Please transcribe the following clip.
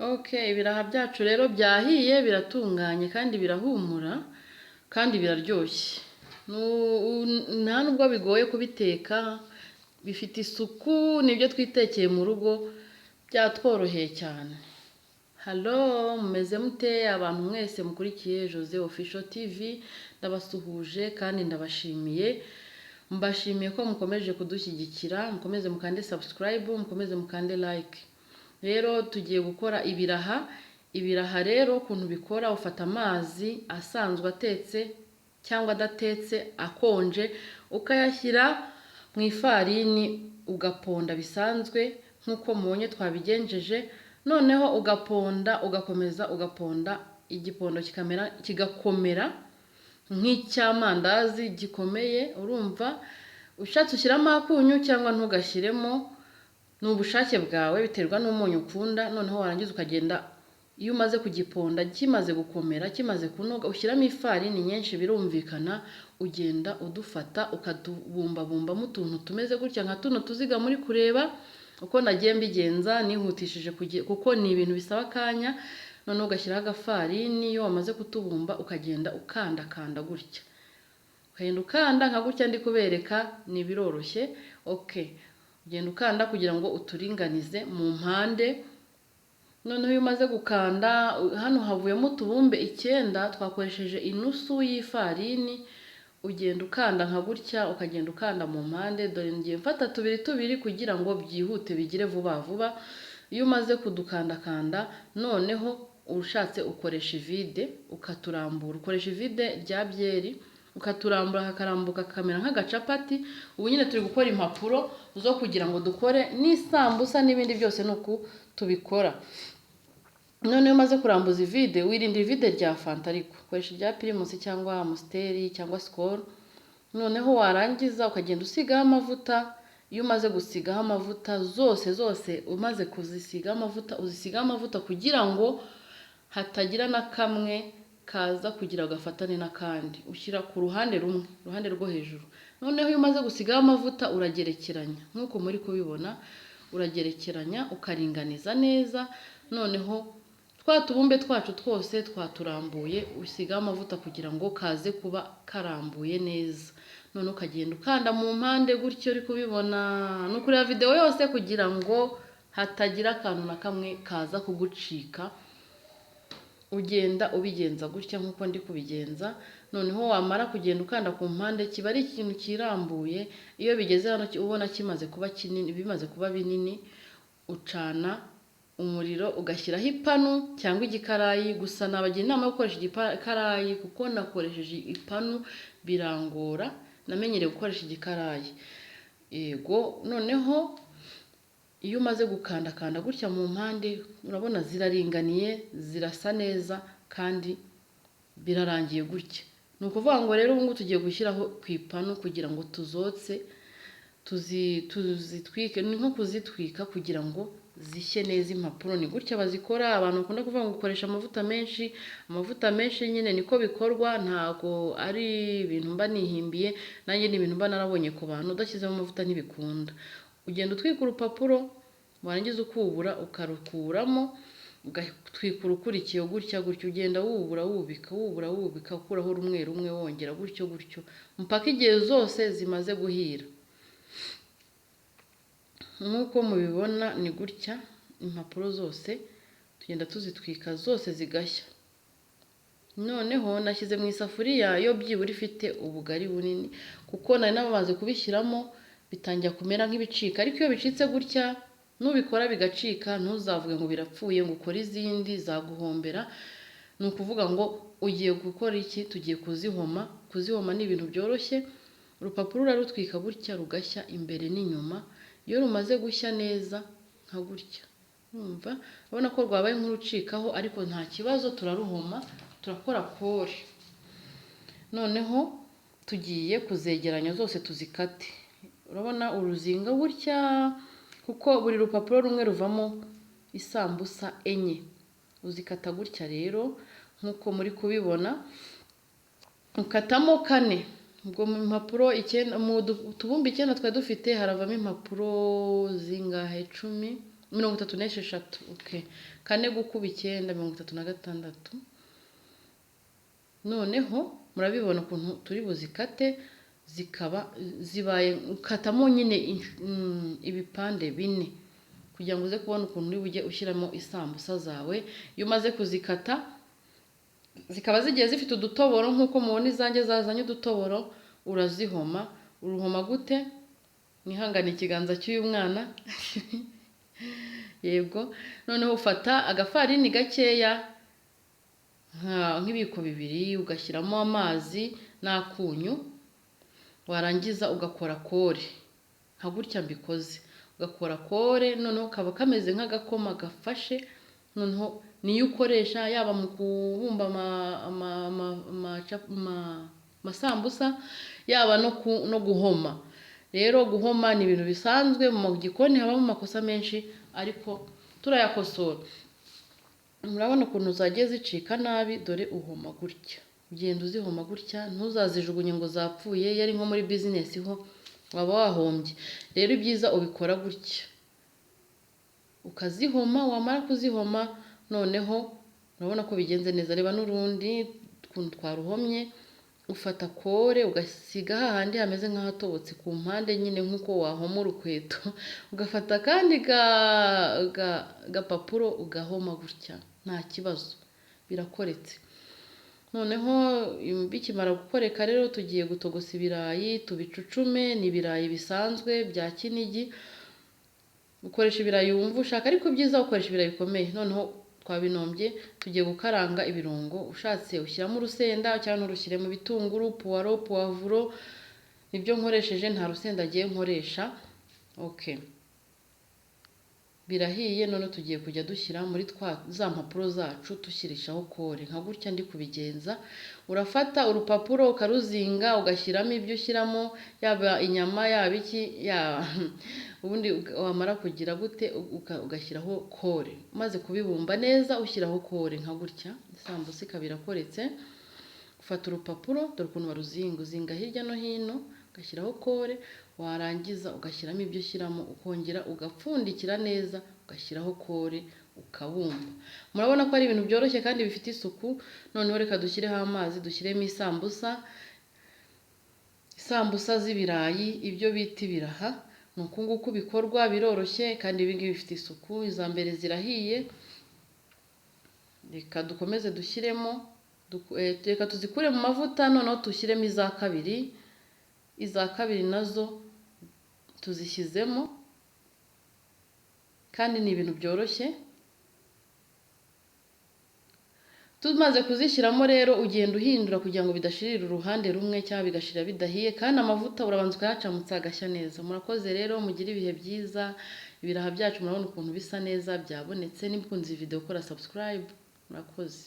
Okay, ibiraha byacu rero byahiye, biratunganye kandi birahumura kandi biraryoshye. Nta nubwo bigoye kubiteka, bifite isuku, nibyo twitekeye mu rugo, byatworoheye cyane. Hello, mumeze mute abantu mwese mukurikiye Jose Official TV? Ndabasuhuje kandi ndabashimiye. Mbashimiye ko mukomeje kudushyigikira, mukomeze mukande subscribe, mukomeze mukande like. Rero tugiye gukora ibiraha. Ibiraha rero ukuntu bikora, ufata amazi asanzwe atetse cyangwa adatetse akonje, ukayashyira mu ifarini, ugaponda bisanzwe nk'uko mubonye twabigenjeje. Noneho ugaponda, ugakomeza ugaponda, igipondo kikamera, kigakomera nk'icy'amandazi gikomeye. Urumva, ushatse ushyiramo akunyu cyangwa ntugashyiremo, ni ubushake bwawe, biterwa n'umunyu ukunda. Noneho warangiza ukagenda, iyo umaze kugiponda kimaze gukomera, kimaze kunoga, ushyiramo ifarini nyinshi birumvikana, ugenda udufata ukatubumbabumbamo utuntu tumeze gutya nka tuno tuziga muri kureba uko nagiye mbigenza. Nihutishije kuko ni ibintu bisaba akanya. Noneho ugashyiraho agafarini, iyo wamaze kutubumba ukagenda ukandakanda gutya, ukagenda ukanda nka gutya ndi kubereka, ni biroroshye. Okay, ugenda ukanda kugira ngo uturinganize mu mpande. Noneho iyo umaze gukanda, hano havuyemo utubumbe 9, twakoresheje inusu y'ifarini. Ugenda ukanda nka gutya, ukagenda ukanda mu mpande. Dore ngiye mfata tubiri tubiri kugira ngo byihute, bigire vuba vuba. Iyo umaze kudukandakanda, noneho ushatse ukoresha ivide ukaturambura, ukoresha ivide rya byeri ukaturambura, kakarambuka kakamera nk'agacapati. Ubu nyine turi gukora impapuro zo kugira ngo dukore n'isambusa n'ibindi byose, ni uku tubikora. Noneho iyo umaze kurambuza ivide, wirinda ivide rya Fanta, ariko ukoresha irya Primus cyangwa Amstel cyangwa Skol. Noneho warangiza ukagenda usigaho amavuta. Iyo umaze gusigaho amavuta zose zose, umaze kuzisigaho amavuta, uzisigaho amavuta kugira ngo hatagira na kamwe kaza kugira gafatane n'akandi. Ushyira ku ruhande rumwe, uruhande rwo hejuru. Noneho iyo umaze gusigaho amavuta, uragerekeranya nk'uko muri kubibona, uragerekeranya ukaringaniza neza. Noneho twa tubumbe twacu twose twaturambuye, usigaho amavuta kugira ngo kaze kuba karambuye neza. Noneho ukagenda ukanda mu mpande gutyo uri kubibona. Ni ukureba videwo yose kugira ngo hatagira akantu na kamwe kaza kugucika. Ugenda ubigenza gutya nk'uko ndi kubigenza. Noneho wamara kugenda ukanda ku mpande, kiba ari ikintu kirambuye. Iyo bigeze hano ubona kimaze kuba kinini, bimaze kuba binini, ucana umuriro, ugashyiraho ipanu cyangwa igikarayi. Gusa nabagira inama yo gukoresha igikarayi kuko nakoresheje ipanu birangora, namenyereye gukoresha igikarayi. Yego, noneho iyo umaze gukandakanda gutya mu mpande, urabona ziraringaniye, zirasa neza kandi birarangiye gutya. Ni ukuvuga ngo rero ubu ngubu tugiye gushyiraho ku ipanu kugira ngo tuzotse, tuzitwike, ni nko kuzitwika kugira ngo zishye neza. Impapuro ni gutya bazikora. Abantu bakunda kuvuga ngo ukoresha amavuta menshi, amavuta menshi nyine niko bikorwa, ntago ari ibintu mba nihimbiye nanjye, ni ibintu mba narabonye ku bantu. Udashyizemo amavuta ntibikunda. Ugenda utwika urupapuro, warangiza ukubura, ukarukuramo, ugatwika urukurikiye gutya gutya. Ugenda wubura, wubika, wubura, wubika, ukuraho rumwe rumwe, wongera gutyo gutyo mpaka igihe zose zimaze guhira. Nk'uko mubibona ni gutya, impapuro zose tugenda tuzitwika zose zigashya. Noneho nashyize mu isafuriya yo byibura ifite ubugari bunini, kuko nari namaze kubishyiramo bitangira kumera nk'ibicika. Ariko iyo bicitse gutya, nubikora bigacika, ntuzavuge ngo birapfuye ngo ukore izindi, zaguhombera. Ni ukuvuga ngo ugiye gukora iki? Tugiye kuzihoma. Kuzihoma ni ibintu byoroshye. Urupapuro urarutwika gutya rugashya imbere n'inyuma. Iyo rumaze gushya neza nka gutya, urumva, urabona ko rwabaye nk'urucikaho, ariko nta kibazo, turaruhoma, turakora colle. Noneho tugiye kuzegeranya zose tuzikate. Urabona uruzinga gutya, kuko buri rupapuro rumwe ruvamo isambusa 4. Uzikata gutya rero nk'uko muri kubibona, ukatamo kane. Ubwo mu mpapuro 9, mu tubumbe 9 twari dufite, haravamo impapuro zingahe? 10. 36. Okay, 4 gukuba 9, 36. Noneho murabibona ukuntu turi buzikate, zikaba zibaye, ukatamo nyine ibipande 4 kugira ngo uze kubona ukuntu uri bujye ushyiramo isambusa zawe. Iyo umaze kuzikata zikaba zigiye zifite udutoboro nk'uko mubona izanjye zazanye udutoboro, urazihoma. Uruhoma gute? Mwihangane ikiganza cy'uyu mwana. Yego, noneho ufata agafarini gakeya nk'ibiyiko 2, ugashyiramo amazi n'akunyu, warangiza ugakora kore nka gutya mbikoze, ugakora kore, noneho kaba kameze nk'agakoma gafashe. Noneho niyo ukoresha yaba mu kubumba amasambusa, yaba no guhoma. Rero guhoma ni ibintu bisanzwe mu gikoni, habamo amakosa menshi ariko turayakosora. Murabona ukuntu zagiye zicika nabi. Dore uhoma gutya, ugenda uzihoma gutya, ntuzazijugunye ngo zapfuye. Iyo ari nko muri bizinesi ho waba wahombye. Rero ibyiza ubikora gutya, ukazihoma. Wamara kuzihoma, noneho urabona ko bigenze neza. Reba n'urundi ukuntu twaruhomye. Ufata kore ugasiga hahandi hameze nk'ahatobotse ku mpande nyine, nk'uko wahoma urukweto. Ugafata akandi gapapuro ugahoma gutya, nta kibazo, birakoretse. Noneho bikimara gukoreka rero, tugiye gutogosa ibirayi tubicucume. Ni ibirayi bisanzwe bya Kinigi. Ukoresha ibirayi wumva ushaka, ariko ibyiza ukoresha ibirayi bikomeye. Noneho twabinombye, tugiye gukaranga ibirungo. Ushatse ushyiramo urusenda cyangwa nturushyiremo, ibitunguru, puwaro, puwavuro, nibyo nkoresheje, nta rusenda agiye nkoresha. Okay, birahiye. None tugiye kujya dushyira muri twa za mpapuro zacu, dushyirishaho kore nka gutya ndi kubigenza. Urafata urupapuro ukaruzinga, ugashyiramo ibyo ushyiramo, yaba inyama, yaba iki, ubundi wamara kugira gute, ugashyiraho kore. Umaze kubibumba neza, ushyiraho kore nka gutya, isambusa ikaba irakoretse. Ufata urupapuro, dore ukuntu baruzinga, uzinga hirya no hino, ugashyiraho kore, warangiza ugashyiramo ibyo ushyiramo, ukongera ugapfundikira neza, ugashyiraho kore, ukabumba. Murabona ko ari ibintu byoroshye kandi bifite isuku. Noneho reka dushyireho amazi, dushyiremo isambusa. Isambusa z'ibirayi, ibyo bita ibiraha, ni uku nguku bikorwa, biroroshye kandi ibi ngibi bifite isuku. Iza mbere zirahiye, reka dukomeze dushyiremo, reka tuzikure mu mavuta, noneho dushyiremo iza kabiri. Iza kabiri nazo tuzishyizemo, kandi ni ibintu byoroshye. Tumaze kuzishyiramo rero, ugenda uhindura kugira ngo bidashirira uruhande rumwe cyangwa bigashira bidahiye, kandi amavuta urabanza ukayacamutsa agashya neza. Murakoze rero, mugire ibihe byiza. Ibiraha byacu murabona ukuntu bisa neza, byabonetse. Niba ukunze iyi video, kora subscribe. Murakoze.